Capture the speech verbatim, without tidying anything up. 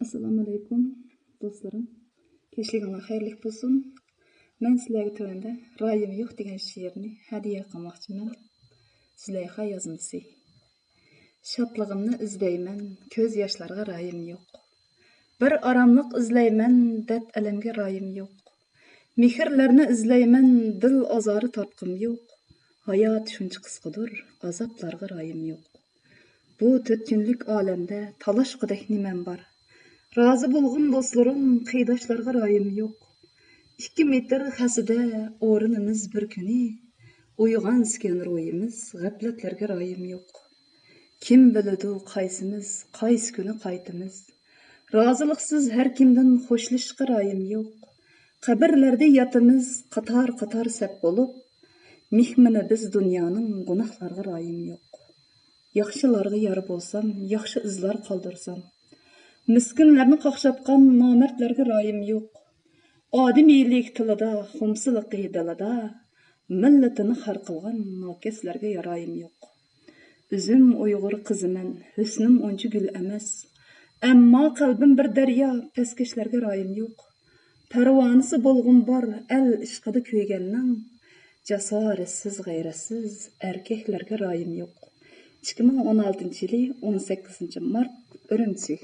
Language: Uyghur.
ئەسسالامۇئەلەيكۇم دوستلىرىم. كەچلىكىڭلار خەيرلىك بولسۇن. مەن سىلەرگە تۆۋەندە رايىم يوق دېگەن شېئىرنى ھەدىيە قىلماقچىمەن. زۇلەيخا يازمىسى. شادلىقىمنى ئىزدەيمەن، كۆز ياشلارغا رايىم يوق. بىر ئاراملىق ئىزلەيمەن، دەرد ئەلەمگە رايىم يوق. مېھىرلەرنى ئىزلەيمەن، دىل ئازارى تارتقۇم يوق. ھايات شۇنچە قىسقىدۇر، ئازابلارغا رايىم يوق. بۇ تۆت كۈنلۈك ئالەمدە تالاشقۇدەك نېمەم بار؟ رازى بولغىن دوستلىرىم، قېرىنداشلارغا رايىم يوق. ئىككى مېتىر خەسىدە ئورۇنىمىز بىر كۈنى، ئويغانسىكەن روھىمىز، غەپلەتلەرگە رايىم يوق. كىم بىلىدۇ قايسىمىز، قايسى كۈنى قايتىمىز؟ رازىلىقسىز ھەر كىمدىن خوشلىشىشقا رايىم يوق. قەبرىلەردە ياتىمىز قاتار-قاتار سەپ بولۇپ، مېھمىنى بىز دۇنيانىڭ، گۇناھلارغا رايىم يوق. ياخشىلارغا يار بولسام، ياخشى ئىزلار قالدۇرسام، مىسكىنلەرنى قاقشاتقان نامەردلەرگە رايىم يوق. ئادىمىيلىك تىلىدا، خۇمسىلىقى دىلىدا، مىللىتىنى خار قىلغان ناكەسلەرگە رايىم يوق. ئۆزۈم ئۇيغۇر قىزىمەن، ھۆسنۈم ئۇنچە گۈل ئەمەس. ئەمما قەلبىم بىر دەريا، پەسكەشلەرگە رايىم يوق. پەرۋانىسى بولغۇم بار، ئەل ئىشقىدا كۆيگەننىڭ، جاسارەتسىز، غەيرەتسىز ئەركەكلەرگە رايىم يوق. ئىككى مىڭ ئون ئالتىنچى يىلى ئون سەككىزىنچى مارت، ئۈرۈمچى.